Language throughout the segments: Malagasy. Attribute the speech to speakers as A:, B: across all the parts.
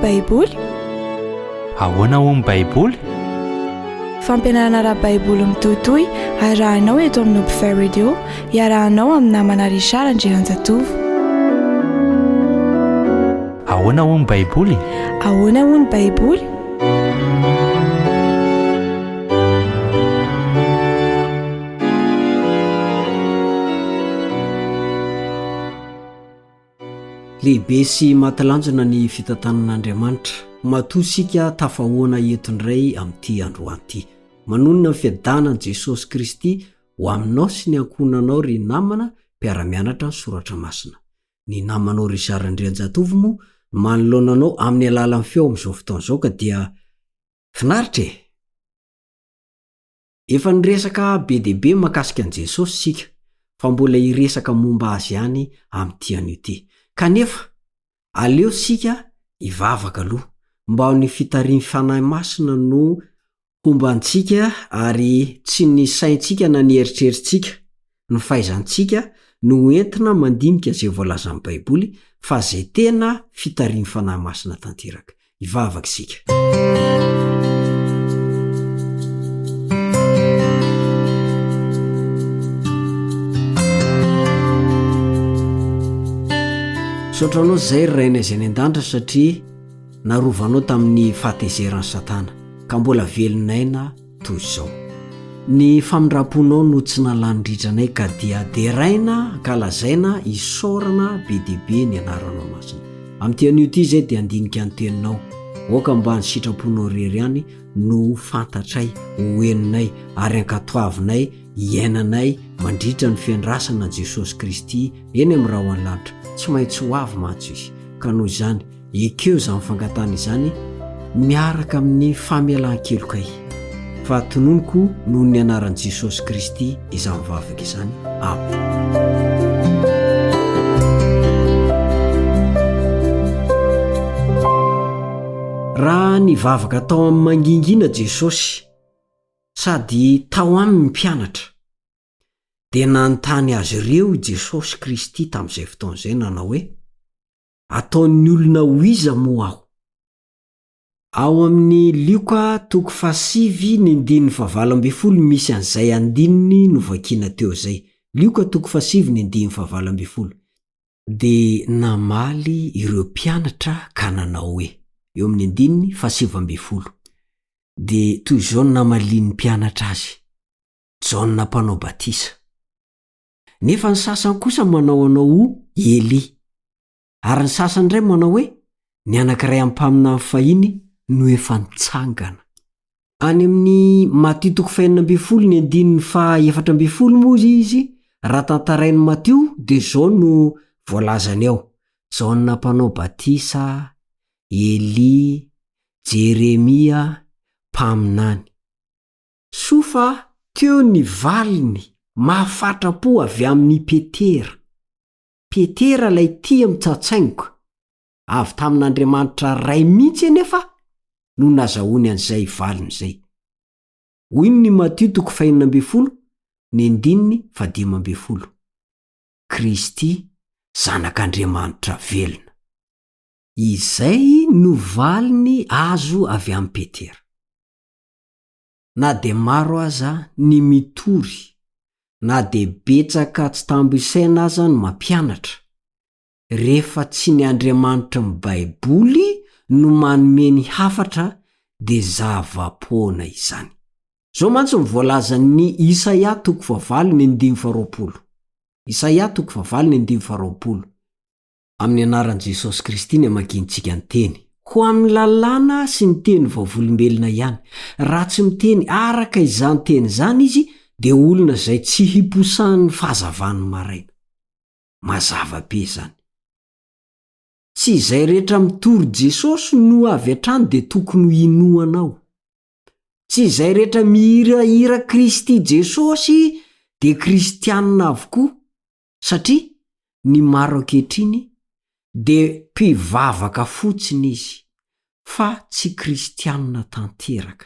A: Baiboly?
B: Ahoana hoy ny Baiboly?
A: Fampianarana ara-baiboly mitohitohy arahinao eto amin'ny Hopefy Radio, iarahanao amin'ny namana Richard Andrianjatovo.
B: Ahoana hoy ny Baiboly?
A: Ahoana hoy ny Baiboly?
C: Lehibe sy mahatalanjona ny fitantanan'Andriamanitra. Matoa isika tafahoana eto indray amin'ity androany ity. Manonona ny fiadanan'i Jesosy Kristy ho aminao sy ny ankohonanao ry namana mpiara-mianatra ny soratra masina. Ny namanao Richard Andrianjatovo moa no manoloana anao amin'ny alalan'ny feo amin'izao fotoana izao ka dia finaritra e! Efa niresaka be dia be mahakasika an'i Jesosy isika fa mbola hiresaka momba azy ihany amin'ity anio ity. Kanefa aleo isika hivavaka aloha mba ho ny fitarihin'ny Fanahy Masina no Homba antsika ary tsy ny saintsika na ny eritreritsika, ny fahaizantsika no ho entina mandinika izay voalazan'ny Baiboly fa izay tena fitarihin'ny Fanahy Masina tanteraka. Hivavaka isika. Misaotra anao izay ry Rainay izay any an-danitra satria narovanao tamin'ny fahatezeran'i Satana. ka mbola velon'aina toy izao. Ny famindram-ponao no tsy nalany ritra anay ka dia deraina, ankalazaina, isaorana be dia be ny anaranao masina. Amin'ity anio ity izay dia handinika ny teninao. Aoka mba ny sitraponao irery ihany no ho fantatray, ho henonay ary ankatoavinay hiainanay mandritra ny fiandrasana an'i Jesosy Kristy eny amin'ny rahon'ny lanitra. Tsy maintsy ho avy mantsy Izy. Ka noho izany, Ekeo izany fangatahana izany miaraka amin'ny famelan-kelokay, fa tononiko noho ny anaran'i Jesosy Kristy izany vavaka izany. Amen. Raha nivavaka tao amin'ny mangingina Jesosy, sady tao aminy ny mpianatra, dia nanontany azy ireo i Jesosy Kristy tamin'izay fotoana izay nanao hoe, Ataon'ny olona ho iza moa aho? Ao amin'ny Lioka toko fahasivy ny andininy fahavalo ambinifolo misy an'izay andininy novakiana teo izay. Lioka toko fahasivy ny andininy fahavalo ambinifolo. Dia namaly ireo mpianatra ka nanao hoe, eo amin'ny andininy fahasivy ambinifolo. Dia toy izao no namalian'ny mpianatra azy, Jaona Mpanao Batisa. Nefa ny sasany kosa manao anao ho i Elia. Ary ny sasany indray manao hoe ny anankiray amin'ny mpaminany fahiny no efa nitsangana. Any amin'ny Matio toko fahenina ambinifolo ny andininy faha efatra ambinifolo moa izy, raha tantarain'i Matio dia izao no voalazany ao, Jaona mpanao batisa, Elia, Jeremia, mpaminany. Soa fa teo ny valiny mahafatra-po avy amin'i Petera. Petera ilay tia mitsatsaingoka. Avy tamin'Andriamanitra Ray mihitsy anefa no nazahoany an'izay valiny izay. Hoy ny Matio toko fahenina ambinifolo, ny andininy fahadimy ambinifolo. Kristy, Zanak'Andriamanitra velona. Izay no valiny azo avy amin'i Petera. Na dia maro aza ny mitory, na dia betsaka tsy tambo isaina aza ny mampianatra, rehefa tsy ny Andriamanitry ny Baiboly no manome ny hafatra dia zava-poana izany. Izao mantsy no voalazan'ny Isaia toko fahavalo ny andininy faharoapolo. Isaia toko fahavalo ny andininy faharoapolo. Amin'ny anaran'i Jesosy Kristy ny amakiantsika ny teny. Ho amin'ny lalàna sy ny teny vavolombelona ihany. Raha tsy miteny araka izany teny izany izy dia olona izay tsy hiposahan'ny fahazavan'ny maraina. Mazava be izany. Tsy izay rehetra mitory Jesosy no avy hatrany dia tokony ho inoanao. Tsy izay rehetra mihirahira Kristy Jesosy dia kristianina avokoa. Satria ny maro ankehitriny dia mpivavaka fotsiny izy fa tsy kristianina tanteraka.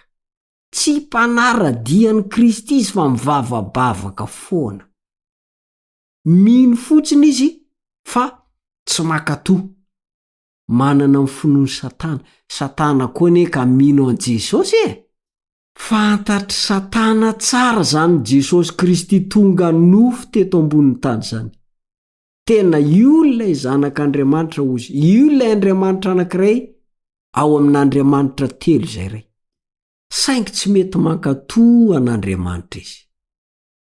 C: Tsy mpanara-dia an'i Kristy izy fa mivavabavaka foana. Mino fotsiny izy fa tsy mankatò. Manana ny finoan'i Satana. Satana koa anie ka mino an'i Jesosy e! Fantatr'i Satana tsara izany Jesosy Kristy tonga nofo teto ambonin'ny tany izany. Tena io ilay Zanak'Andriamanitra hozy, io ilay Andriamanitra anankiray ao amin'Andriamanitra telo izay ray. Saingy tsy mety mankatò an'Andriamanitra izy.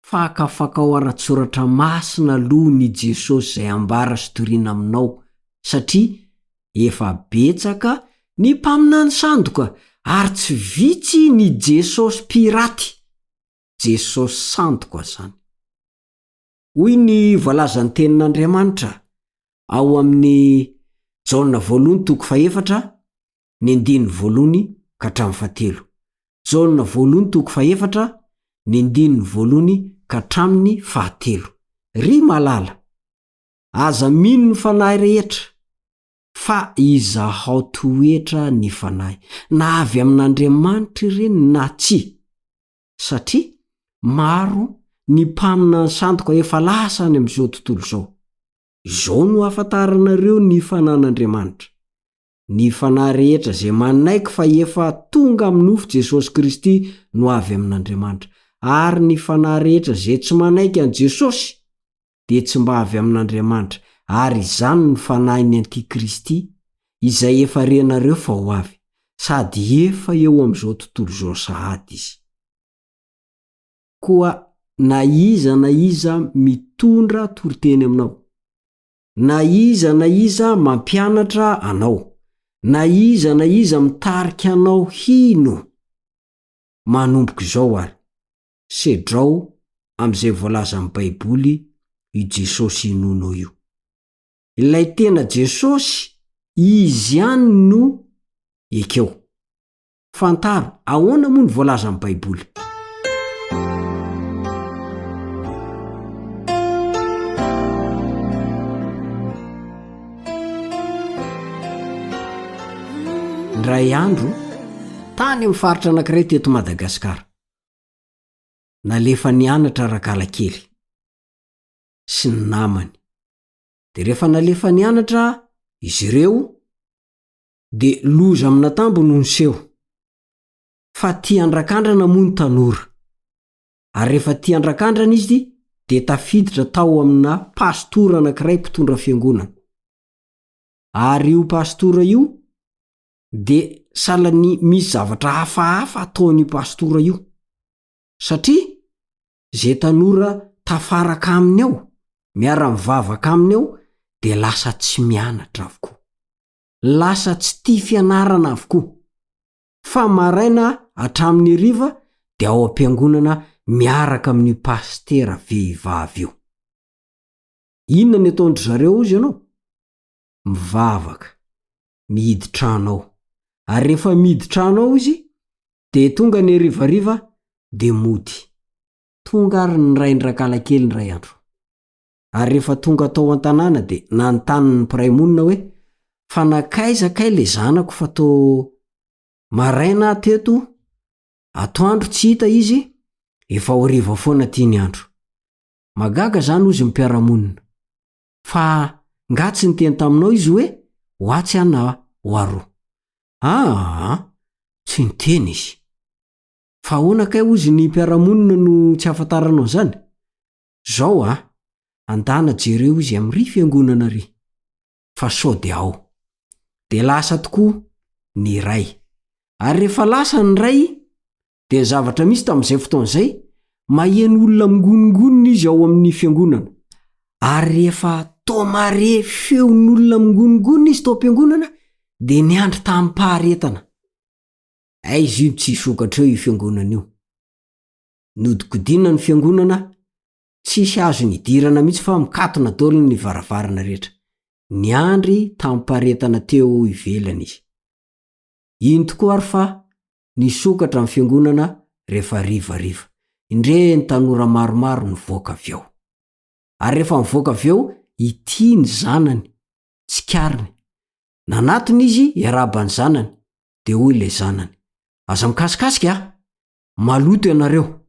C: Fakafakao ara-tsoratra masina aloha ny Jesosy izay ambara sy toriana aminao satria efa betsaka ny mpaminany sandoka ary tsy vitsy ny Jesosy piraty, Jesosy sandoka zany. Hoy ny voalazan'ny tenin'Andriamanitra ao amin'ny Jaona voalohany toko fahefatra ny andininy voalohany ka hatramin'ny fahatelo. Jaona voalohany toko fahefatra ny andininy voalohany ka hatramin'ny fahatelo. Ry malala, aza mino ny fanahy rehetra, fa izahao toetra ny fanahy, na avy amin'Andriamanitra ireny na tsia. Satria maro ny mpaminany sandoka efa lasa any amin'izao tontolo izao. Izao no ahafantaranareo ny fanan'Andriamanitra. Ny fanahy rehetra izay manaiky fa efa tonga amin'ny nofo Jesosy Kristy no avy amin'Andriamanitra, ary ny fanahy rehetra izay tsy manaiky an'i Jesosy dia tsy mba avy amin'Andriamanitra, ary izany no fanahin'ny antikristy, izay efa renareo fa ho avy, sady efa eo amin'izao tontolo izao sahady izy. Koa na iza na iza mitondra toriteny aminao, na iza na iza mampianatra anao, na iza na iza mitarika anao hino, manomboka izao ary, sedrao amin'izay voalazan'ny Baiboly io Jesosy inoanao io. Ilay tena Jesosy, Izy ihany no ekeo. Fantaro, ahoana moa ny voalazan'ny Baiboly? Indray andro, tany amin'ny faritra anankiray teto Madagasikara, nalefa nianatra Rakalakely sy ny namany. Dia rehefa nalefa nianatra izy ireo, de loza amin'atambo no niseho. Fa tia andrakandrana moa ny tanora. Ary rehefa tia andrakandrana izy de tafiditra tao amina pastora anankiray mpitondra fiangonana. Ary io pastora io de salan'ny misy zavatra hafahafa ataon'io pastora io. Satria ze tanora tafaraka aminy ao, miara-mivavaka aminy ao de lasa tsy mianatra avokoa. Lasa tsy tia fianarana avokoa. Fa maraina hatramin'ny hariva dia ao am-piangonana miaraka amin'io pasitera vehivavy io. Inona ny ataon-dry zareo hozy ianao? Mivavaka, mihidy trano ao. Ary rehefa mihidy trano ao izy dia tonga ny harivariva dia mody. Tonga ary ny rain-dRakalakely indray andro. Ary rehefa tonga tao an-tanàna dia nanontany ny mpiray monina hoe, fa nankaiza kay le zanako fa toa maraina aho teto, atoandro tsy hita izy, efa ho hariva foana aty ny andro. Mahagaga zany hozy ny mpiara-monina. Fa nga tsy niteny taminao izy hoe ho atsy aho na ho aroa? Aa, tsy niteny izy. Fa ahoana kay hozy ny mpiara-monina no tsy ahafantaranao an'izany? Zao a! Andana jereo izy am ry fiangonana ry! Fa sao de ao. De lasa tokoa ny iray. Ary rehefa lasa ny iray, de ny zavatra misy tamin'izay fotoana izay, maheno olona mingonongonona izy ao amin'ny fiangonana. Ary rehefa toa mahare feon'olona mingonongonona izy tao am-piangonana, de niandry tamim-paharetana. Aiza io tsy hisokatra eo io fiangonana io. Nodikodinina ny fiangonana, tsisy azo nidirana mihitsy fa mikatona daholo ny varavarana rehetra. Niandry tamim-paharetana teo ivelany izy. Iny tokoa ary fa nisokatra ny fiangonana rehefa harivariva. Indre ny tanora maromaro nivoaka avy ao. Ary rehefa nivoaka avy eo, ity ny zanany, tsikariny. Nanatona izy hiarahaba ny zanany, dia hoy ilay zanany, Aza mikasikasika a! Maloto ianareo,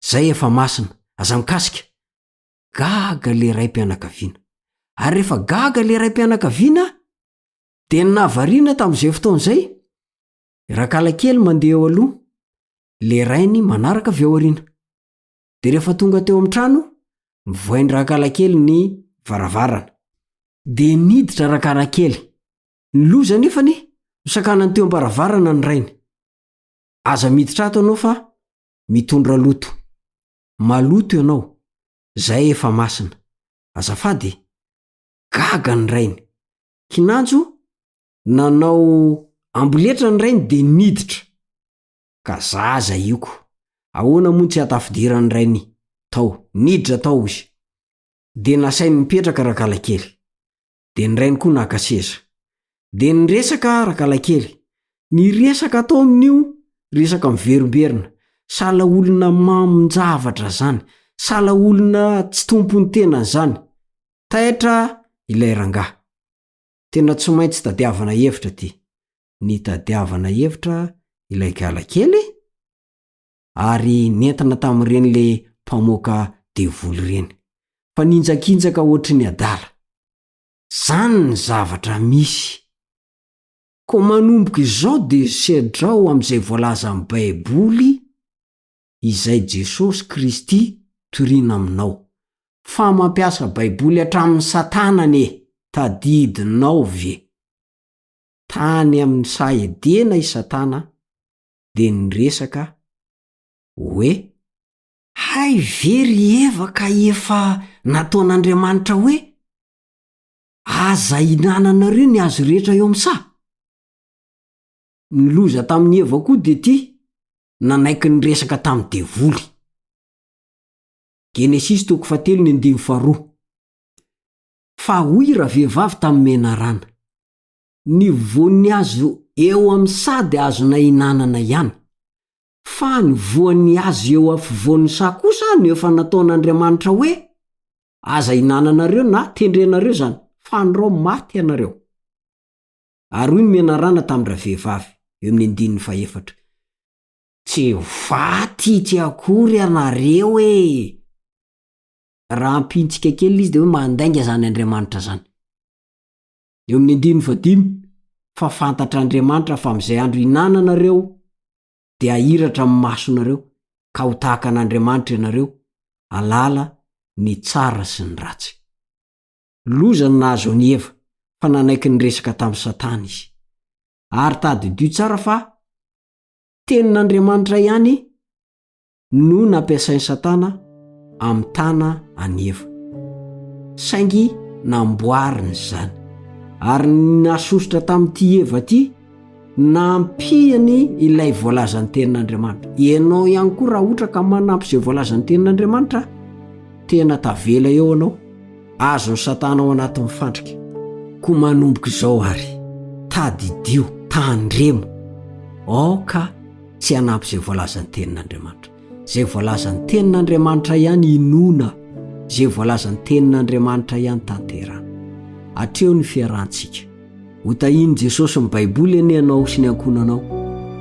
C: zay efa masina, aza mikasika. Gaga le raim-pianakaviana. Ary rehefa gaga le raim-pianakaviana. Dia ny nahavariana tamin'izay fotoana izay, Rakalakely mandeha eo aloha, le rainy manaraka avy ao aoriana. Dia rehefa tonga teo amin'ny trano, mivoain-dRakalakely ny varavarana. Dia niditra Rakalakely. Ny loza anefany, nosakanany teo am-baravarana ny rainy. Aza miditra ato ianao fa mitondra loto. Maloto ianao, zay efa masina. Azafady e! Gaga ny rainy. Kinanjo, nanao amboletra ny rainy dia niditra. Ka zaza io ko. Ahoana moa no tsy hahatafidiran'ny rainy tao. Niditra tao izy. Dia nasainy nipetraka Rakalakely. Dia ny rainy koa naka seza. Dia niresaka Rakalakely. Ny resaka atao amin'io, resaka miverimberina. Sahala olona mamin-javatra zany. Sahala olona tsy tompon'ny tenany zany. Taitra ilay rangahy. Tena tsy maintsy tadiavana hevitra ty. Nitadiavana hevitra ilay kalakely ary nentina tamin'ireny le mpamoaka devoly ireny. Fa ninjakinjaka ohatry ny adala. Zany ny zavatra misy. Koa manomboka izao dia sedrao amin'izay voalazan'ny Baiboly izay Jesosy Kristy toriana aminao. Fa mampiasa Baiboly hatramin'ny Satana anie, tadidinao ve? Tany amin'ny saha Edena i Satana dia niresaka hoe. Hay ve ry Eva ka efa nataon'Andriamanitra hoe, Aza ihinananareo ny hazo rehetra eo amin'ny saha? Ny loza tamin'i Eva koa dia ity, nanaiky niresaka tamin'ny devoly. Genesisy toko fahatelo ny andininy faharoa. Fa hoy ravehivavy tamin'ny menarana, Ny voan'ny hazo eo amin'ny saha dia azonay hinanana ihany, fa ny voan'ny hazo eo afovoan'ny saha kosa no efa nataon'Andriamanitra hoe, Aza hinananareo na tendrenareo izany, fandrao maty ianareo. Ary hoy ny menarana tamin-dravehivavy, eo amin'ny andininy fahefatra, Tsy ho faty tsy akory ianareo e! Raha ampiantsika kely ilay izy dia hoe mandainga izany Andriamanitra izany. Eo amin'ny andininy fahadimy, fa fantatr'Andriamanitra fa amin'izay andro hinananareo dia hahiratra ny masonareo ka ho tahaka an'Andriamanitra ianareo, hahalala ny tsara sy ny ratsy. Loza ny nahazo an'i Eva fa nanaiky niresaka tamin'i Satana izy. Ary tadidio tsara fa Tenin'Andriamanitra ihany no nampiasain'i Satana hamitana an'i Eva. Saingy namboariny izany. Ary ny nahasosotra tamin'ity Eva ity, nampiany ilay voalazan'ny Tenin'Andriamanitra. Ianao ihany koa raha ohatra ka manampy izay voalazan'ny Tenin'Andriamanitra, tena tavela eo anao, azon'i Satana ao anatin'ny fandrika. Koa manomboka izao àry, tadidio, tandremo, aoka tsy hanampy izay voalazan'ny Tenin'Andriamanitra. Izay voalazan'ny Tenin'Andriamanitra ihany inoana, izay voalazan'ny Tenin'Andriamanitra ihany tanterahana. Hatreo ny fiarahantsika. Hotahian'i Jesosy ny Baiboly anie ianao sy ny ankohonanao,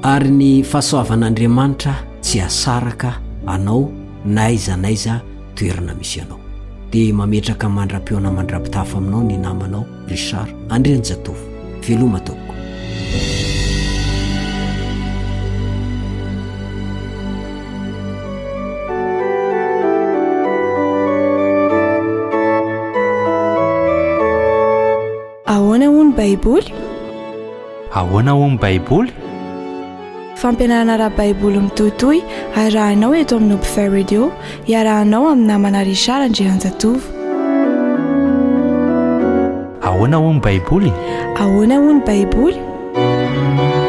C: ary ny fahasoavan'Andriamanitra tsy hahasaraka anao na aiza na aiza toerana misy anao. Dia mametraka mandra-pihaona mandra-pitafa aminao ny namanao Richard Andrianjatovo. Veloma tompoko.
A: Ahoana hoy ny Baiboly?
B: Ahoana hoy ny Baiboly?
A: Fampianarana ara-baiboly mitohitohy arahinao eto amin'ny Hopefy Radio, iarahanao amin'ny namana Richard Andrianjatovo.
B: Ahoana hoy ny Baiboly?
A: Ahoana hoy ny Baiboly?